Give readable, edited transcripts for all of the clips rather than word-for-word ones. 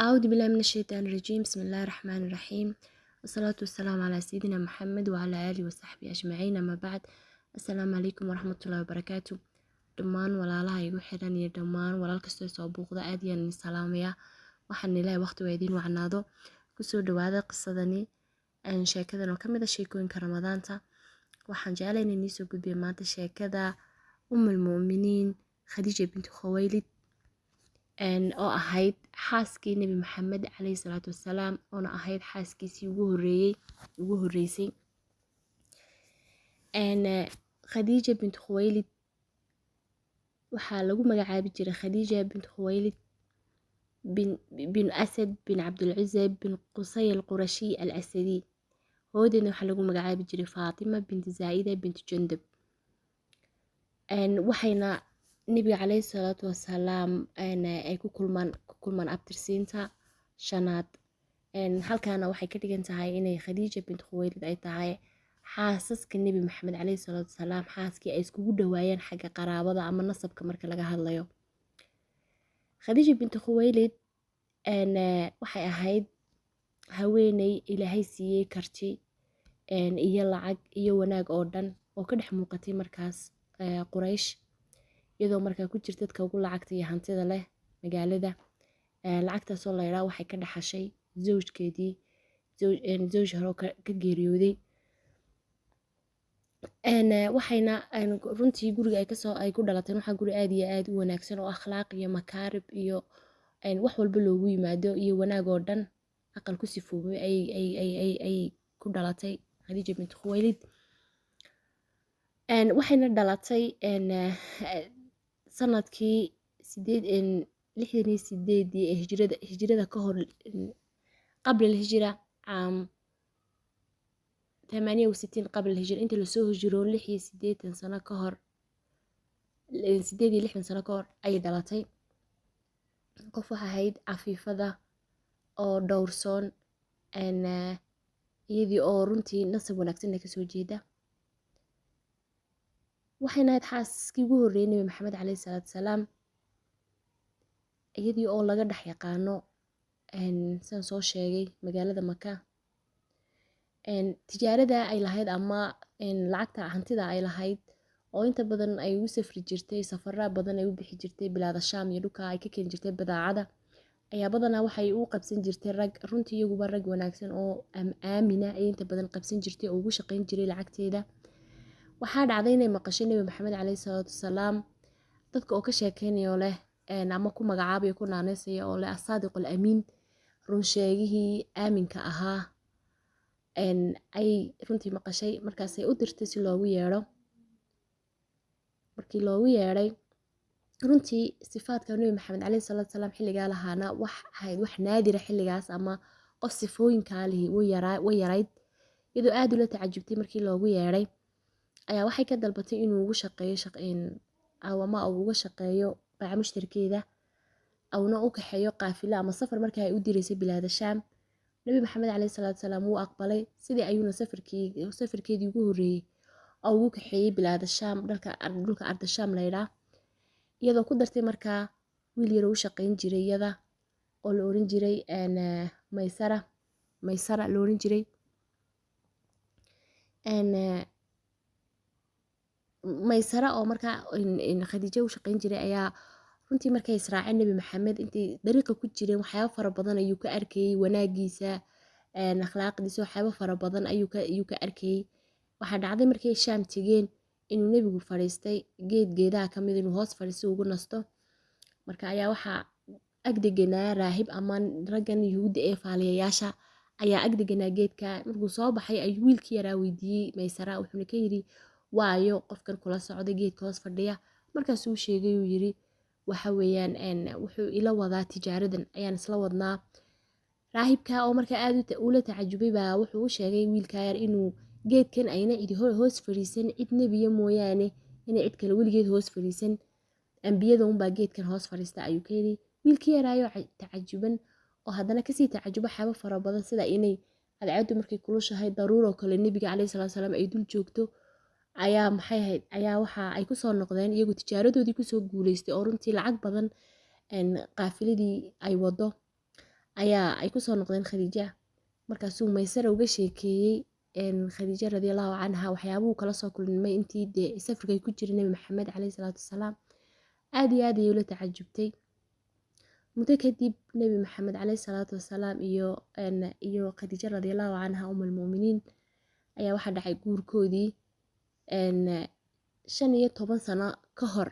أعوذ بالله من الشيطان الرجيم. بسم الله الرحمن الرحيم، والصلاة والسلام على سيدنا محمد وعلى آله وصحبه أجمعين، أما بعد. السلام عليكم ورحمة الله وبركاته. Dhammaan walaalaha igu xiran iyo dhammaan walaal kastoo soo buuqda, aad ayaan idin salaamayaa. Waxaan Ilaahay waqti waa idiin wacnaado. Kusoo dhawaada qisadani, sheekadan oo kamid ah sheekooyinka Ramadaanta. Waxaan jeclay inaan idiin soo gudbiyo maanta sheekada Ummul Mu'miniin Khadiija bintu Khuwaylid, oo ahayd xaaskii Nebi Maxamed caleyhi salaatu wasalaam, oona ahayd xaaskiisii ugu horreeyey, ugu horreysay. Khadiija bintu Khuwaylid waxaa lagu magacaabi jiray Khadiija bintu Khuwaylid bin Asad bin Cabdulcuza bin Qusay al Qurashiy al Asadi. Hooyadeedna waxaa lagu magacaabi jiray Faatima binti Zaa'ida binti Jundub. Waxayna Nebiga caleyhi salaatu wasalaam ay ku kulmaan abtirsiinta shanaad. Halkaana waxay ka dhigan tahay inay Khadiija bint Khuwaylid ay tahay xaasaska Nebi Maxamed caleyhi salaatu wasalaam xaaskii ay iskugu dhawaayeen xagga qaraabada ama nasabka marka laga hadlayo. Khadiija binti Khuwaylid waxay ahayd haweeney Ilaahay siiyey karti iyo lacag iyo wanaag oo dhan, oo ka dhex muuqatay markaas Quraysh, iyadoo markaa ku jirta dadka ugu lacagta iyo hantida leh magaalada. Lacagtaasoo la yidhaha waxay ka dhaxashay zawjkeedii, zawj hore oo ka geeriyooday. Waxayna runtii guriga ay kasoo ay ku dhalatay waxaa guri aad iyo aad u wanaagsan oo akhlaaq iyo makaarib iyo wax walba loogu yimaado iyo wanaag oo dhan aqal ku sifoobay ay ku dhalatay Khadiija bint Khuwaylid. Waxayna dhalatay sanadkii 68-dii ee hijrada ka hor, qabla alhijra, caam 68 qabla alhijra, inta lasoo hijroon 86 sano ka hor, 68 sano ka hor ayay dhalatay. Qof waxay ahayd cafiifada oo dhowrsoon, iyadii oo runtii nasab wanaagsanna kasoo jeeda. Waxayna ahayd xaaskii ugu horreeyay Nebi Maxamed caleyhi salaatu wasalaam, iyadii oo laga dhex yaqaano, sidaan soo sheegay, magaalada Maka. Tijaarada ay lahayd ama lacagta hantida ay lahayd oo inta badan ay ugu safri jirtay, safaraa badan ay u bixi jirtay bilaada Shaam iyo dhulka ay ka keeni jirtay badeecada, ayaa badanaa waxay u qabsan jirtay rag runtii iyaguba rag wanaagsan oo aamina ay inta badan qabsan jirtay oo ugu shaqayn jiray lacagteeda. Waxaa dhacday inay maqashay Nebi Maxamed caleyhi salaatu wasalaam dadka oo ka sheekeynayo leh ama ku magacaabayo, ku naaneysaya oo leh Asaadiq al Amiin, run sheegihii aaminka ahaa, ayay runtii maqashay. Markaasay u dirtay si loogu yeedho. Markii loogu yeedhay, runtii sifaadka Nebi Maxamed caleyhi salaatu wasalaam xilligaa lahaana wax ahayd wax naadira xilligaas, ama qof sifooyinkaa lihi way yarayd. Iyadoo aad ula tacajubtay markii loogu yeedhay, ayaa waxay ka dalbatay inuu ugu shaqeeyo ama uu uga shaqeeyo baaca mushtarkeeda, uuna u kaxeeyo qaafilo ama safar markii ay u direysay bilaada Shaam. Nebi Maxamed caleyhi salaatu wasalaam wuu aqbalay. Sidii ayuuna safarkeedii ugu horreeyey oo ugu kaxeeyey bilaada Shaam, dhulka arda Shaam la yidhaah, iyadoo ku dartay markaa wiil yar oo u shaqeyn jiray iyada oo la oran jiray Maysara, Maysara la oran jiray. Maysara oo markaa Khadiijo u shaqeyn jiray ayaa runtii markay israaceen Nebi Maxamed, intay dariiqa ku jireen, waxyaabo fara badan ayuu ka arkayey, wanaagiisa, akhlaaqdiisa, waxyaabo fara badan ayuu ka arkayey. Waxaa dhacday markay Shaam tegeen inuu Nebigu fadhiistay geed geedaha ka mid, inuu hoos fadhiisto ugu nasto. Marka ayaa waxaa ag deganaa raahib ama raggan Yuhuudda ee faaliyayaasha ayaa ag deganaa geedka. Markuu soo baxay ayuu wiilkii yaraa weydiiyey Maysara, wuxuuna ka yidhi, "Waayo qofkan kula socda geedka hoos fadhiya?" Markaasuu sheegay, uu yidhi, "Waxa weeyaan wuxuu ila wadaa tijaaradan ayaan isla wadnaa." Raahibka oo markaa aad ula tacajubay baa wuxuu u sheegay wiilka yar inuu geedkan ayna cidi hoos fadhiisan, cid nebiya mooyaane inay cid kale weligeed hoos fadhiisan, ambiyada unbaa geedkan hoos fadhiista, ayuu ka yidhi. Wiilkii yaraayo tacajuban oo haddana kasii tacajubo waxyaabo fara badan, sida inay cadceedu markay kulushahay daruur oo kale Nebiga caleyhi salaatu wasalaam ay dul joogto, ayaa maxay ahayd, ayaa waxa ay kusoo noqdeen iyagoo tijaaradoodii kusoo guuleystay oo runtii lacag badan qaafiladii ay wado. Ayaa ay kusoo noqdeen Khadiija. Markaasuu Maysara uga sheekeeyey Khadiija radiallahu canha waxyaabuhu kala soo kulmay intii dee safarka ay ku jiray Nebi Maxamed caleyhi salaatu wasalaam. Aad iyo aad ayay ula tacajubtay. Muddo kadib Nebi Maxamed caleyhi salaatu wasalaam iyo Khadiija radiallahu canha umul mu'miniin ayaa waxaa dhacay guurkoodii 15 sano ka hor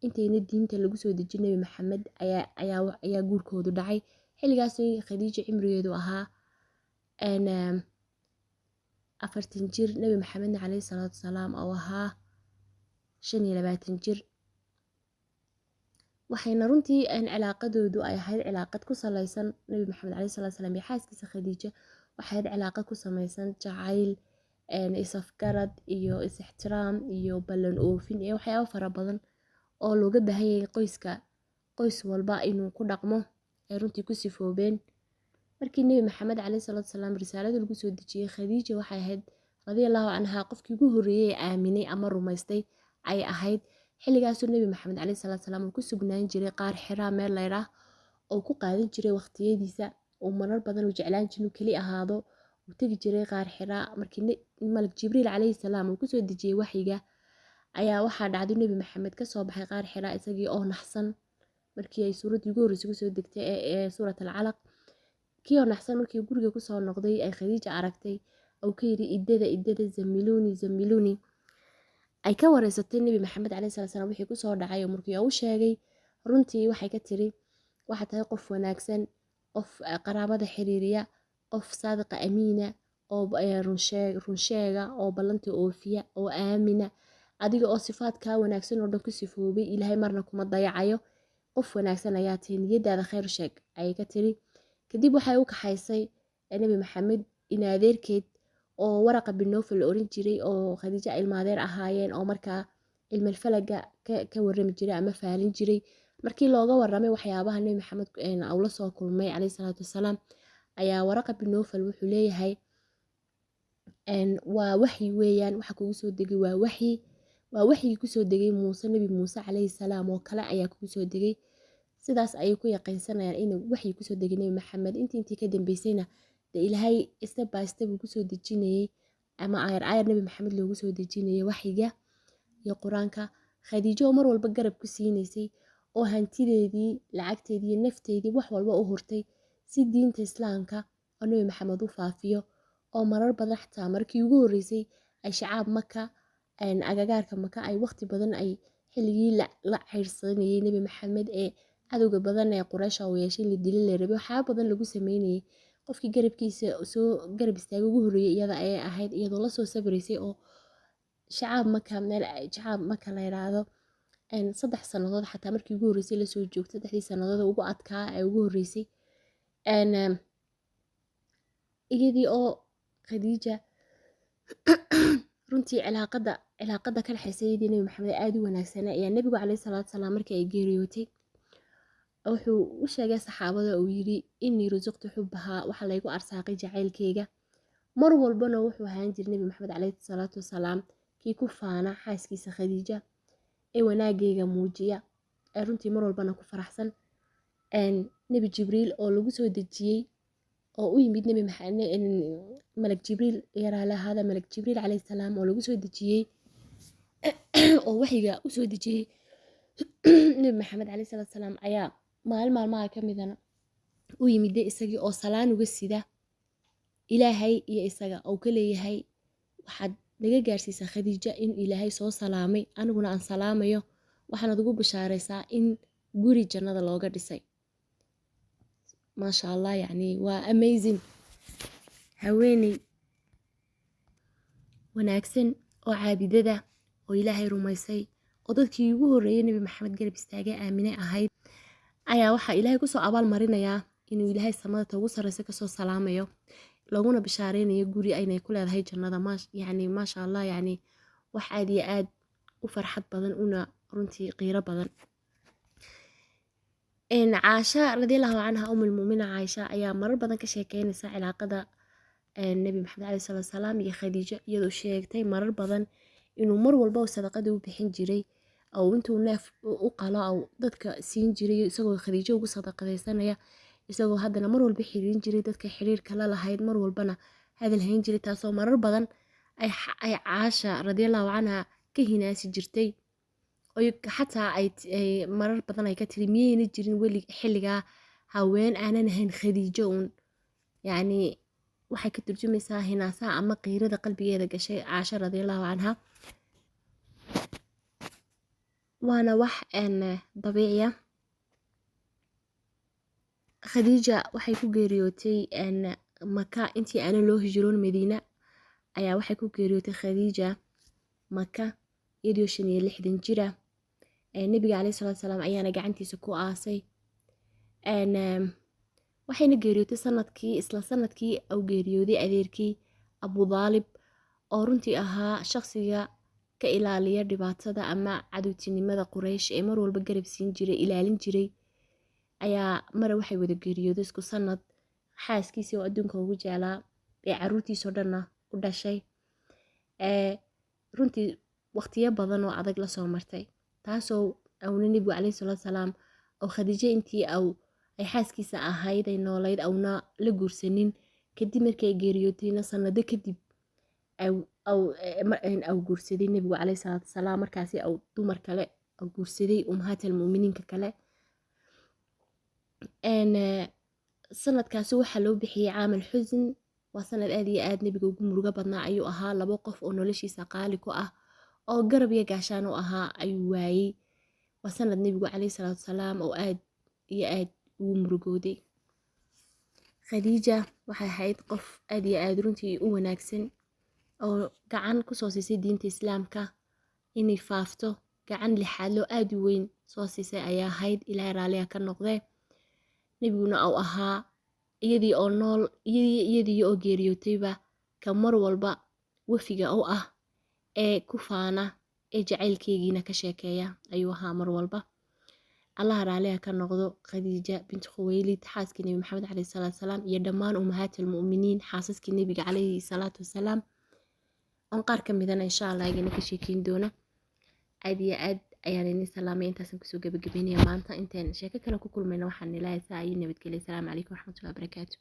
intayna diinta lagu soo dejin Nebi Maxamed ayaa guurkoodu dhacay. Xilligaas Khadiija cimrigeedu ahaa 40 jir, Nebi Maxamedna caleyhi salaatu wasalaam oo ahaa 25 jir. Waxayna runtii cilaaqadoodu ay ahayd cilaaqad ku salaysan Nebi Maxamed caleyhi salaatu wasalaam iyo xaaskiisa Khadiija, waxay ahayd cilaaqad ku samaysan jacayl, is-afgarad iyo is-ixtiraam iyo ballan oofin iyo waxyaabo fara badan oo looga baahan yahay qoyska, qoys walba inuu ku dhaqmo ay runtii ku sifoobeen. Markii Nebi Maxamed caleyhi salaatu wasalaam risaalada lagu soo dejiyey, Khadiija waxay ahayd radiallahu canha qofkii ugu horreeyey ee aaminay ama rumaystay ay ahayd. Xilligaasuu Nebi Maxamed caleyhi salaatu wasalaam uu ku sugnaan jiray qaar Xiraa meel layidhaah oo ku qaadan jiray waqtiyadiisa, uu marar badan uu jeclaan jiray inuu keli ahaado, uu tegi jiray qaar Xiraa. Markii Malak Jibriil caleyhi salaam uu kusoo dejiyey waxyiga ayaa waxaa dhacday Nebi Maxamed kasoo baxay qaar Xiraa isagii oo naxsan. Markii ay suuraddii ugu horreysay kusoo degtay ee suurat al-Calaq, kii oo naxsan markii guriga kusoo noqday ay Khadiija aragtay, uu ka yidhi: "Idada, idada, zamiluni, zamiluni." Ay ka wareysatay Nebi Maxamed caleyhi salaatu salaam wixii kusoo dhacay oo markii uu sheegay, runtii waxay ka tiri: "Waxaad tahay qof wanaagsan, qof qaraabada xiriiriya, qof saadiqa amiina oo runsheega oo ballanta oofiya oo aamina. Adiga oo sifaadkaa wanaagsan oo dhan ku sifoobay, Ilaahay marna kuma dayacayo. Qof wanaagsan ayaa tahay, niyadaada khayr sheeg," ayay ka tiri. Kadib waxay u kaxaysay Nebi Maxamed in adeerkeed oo Waraqa bin Nofal la oran jiray oo Khadiija ilmaadeer ahaayeen, oo markaa cilmilfalaga ka warrami jiray ama faalin jiray. Markii looga warramay waxyaabaha Nebi Maxamed uu la soo kulmay caleyhi salaatu wasalaam, ayaa Waraqa bin Nofal wuxuu leeyahay: "Waa waxyi weeyaan waxa kugu soo degay, waa waxyi, waa waxyigii kusoo degay Muuse, Nebi Muuse caleyhi salaam oo kale ayaa kugu soo degay." Sidaas ayay ku yaqiinsanayaan inuu waxyi kusoo degay Nebi Maxamed. Intii ka dambeysayna dee Ilaahay step by step uu kusoo dejinayay ama aayar aayar Nebi Maxamed loogu soo dejinayay waxyiga iyo Qur-aanka. Khadiijo oo mar walba garab ku siinaysay oo hantideedii, lacagteedii iyo nafteedii wax walba u hurtay si diinta Islaamka oo Nebi Maxamed u faafiyo, oo marar badan xataa markii ugu horreysay ay shacaab Maka, agagaarka Maka, ay waqti badan ay xilligii la ceyrsanayay Nebi Maxamed ee cadowga badan ee Quraysha uu yeeshay, la dilin la rabay, waxyaabo badan lagu sameynayay, qofkii garabkiisa soo garab istaagay ugu horreeyay iyada ayay ahayd, iyadoo lasoo sabraysay oo shacaab Maka, meel shacaab Maka la yiraahdo, 3 sannadood xataa markii ugu horreysay lasoo joogtay, 3dii sannadood ugu adkaa ee ugu horreysay. Iyadii oo Khadiija runtii cilaaqada ka dhexeysa iyadii Nebi Maxamed aad u wanaagsanaa, ayaa Nebigu caleyhi salaatu wasalaam markii ay geeriyootay wuxuu u sheegay saxaabada, uu yidhi: "Innii rusiqtu xubbahaa," waxaa laygu arsaaqay jacaylkeyga. Mar walbana wuxuu ahaan jiray Nebi Maxamed caleyhi salaatu wasalaam kii ku faana xaaskiisa Khadiija ee wanaageyga muujiya ee runtii mar walbana ku faraxsan. Nebi Jibriil oo lagu soo dejiyey oo u yimid Nebi Maxamed, Malak Jibriil yaraalahaada, Malak Jibriil caleyhi salaam oo lagu soo dejiyey oo waxyiga u soo dejiyey Nebi Maxamed caleyhi salaatu wasalaam, ayaa maalin maalmaha ka midana u yimid isagii oo salaan uga sida Ilaahay iyo isaga oo ka leeyahay: "Waxaad naga gaarsiisaa Khadiija in Ilaahay soo salaamay, aniguna aan salaamayo, waxaanaad ugu bishaaraysaa in guri jannada looga dhisay." Maasha Allah, yacni waa amazing. Haweeney wanaagsan oo caabidada oo Ilaahay rumaysay oo dadkii ugu horreeyay Nebi Maxamed garab istaagay aamine ahayd ayaa waxaa Ilaahay kusoo abaal marinayaa inuu Ilaahay samada ta ugu sarreysa kasoo salaamayo, looguna bishaareynayo guri aynay ku leedahay jannada. Yacni maasha Allah, yacni wax aad iyo aad u farxad badan una runtii qiiro badan. Caasha radiallahu canha, umul muumina Caaisha, ayaa marar badan ka sheekeynaysa cilaaqada Nebi Maxamed caleyhi salaatu wasalaam iyo Khadiijo, iyadoo sheegtay marar badan inuu mar walba sadaqada u bixin jiray oo intuu neef u qalo oo dadka siin jiray isagoo Khadiijo ugu sadaqadaysanaya, Isagoo haddana mar walba xiriirin jiray dadka xiriirka la lahayd, mar walbana hadal hayn jiray, taasoo marar badan ay Caasha radiallahu canha ka hinaasi jirtay, oy xataa ay marar badan ay ka tiri miyayna jirin weli xilligaa haween aanan ahayn Khadiijo uun. Yacni waxay ka turjumaysaa hinaasaha ama qiirada qalbigeeda gashay Caasha radiallahu canha, waana wax dabiiciya. Khadiija waxay ku geeriyootay Maka intii aanan loo hijroon Madiina. Ayaa waxay ku geeriyootay Khadiija Maka iyadoo 65 jira. Nebiga caleyhi salaatu wasalaam ayaana gacantiisa ku aasay. Waxayna geeriyootay sanadkii, isla sanadkii uu geeriyooday adeerkii Abu Daalib, oo runtii ahaa shaqsiga ka ilaaliya dhibaatada ama cadowtinimada Quraysh ee mar walba garab siin jiray, ilaalin jiray. Ayaa mare waxay wada geeriyooday isku sanad xaaskiisii oo adduunka ugu jeclaa ee caruurtiisoo dhanna u dhashay, runtii waqtiyo badan oo adag la soo martay, taasoo auna nebigu caleyhi salaatu wasalaam oo Khadiijo intii au ay xaaskiisa ahayd ay noolayd auna la guursanin. Kadib markii ay geeriyootayna sanado kadib au guursaday nebigu caleyhi salaatu wasalaam, markaasi au dumar kale guursaday, ummahaat almu'miniinka kale. Sanadkaasi waxaa loo bixiyey caam alxusn. Waa sanad aad iyo aad nebiga ugu murugo badnaa ayuu ahaa. Labo qof oo noloshiisa qaali ku ah oo garab iyo gaashaan u ahaa ayuu waayey. Waa sanad nebigu caleyhi salaatu wasalaam oo aad iyo aad ugu murugooday. Khadiija waxay ahayd qof aad iyo aad runtii u wanaagsan oo gacan kusoo siisay diinta Islaamka inay faafto, gacan lixaadlo aad u weyn soo siisay ayaa ahayd, Ilaahay raaliha ka noqdee. Nebiguna uu ahaa iyadii oo nool, iyadii oo geeriyootayba, ka mar walba wafiga u ah ee ku faana ee jacaylkeygiina ka sheekeeya ayuu ahaa mar walba. Allaha raaliha ka noqdo Khadiija bint Khuwaylid, xaaskii Nebi Maxamed caleyhi salaatu wasalaam, iyo dhammaan ummahaat almu'miniin, xaasaskii nebiga caleyhi salaatu wasalaam, oon qaar ka midana insha Allah igana ka sheekeyn doona. Aad iyo aad ayaan idin salaamay. Intaasan kusoo gabagabeynaya maanta. Intaan sheeko kale ku kulmayna waxaan ilaahay saa iyo nabadgelya. Asalaamu calaykum waraxmatullahi wabarakaatu.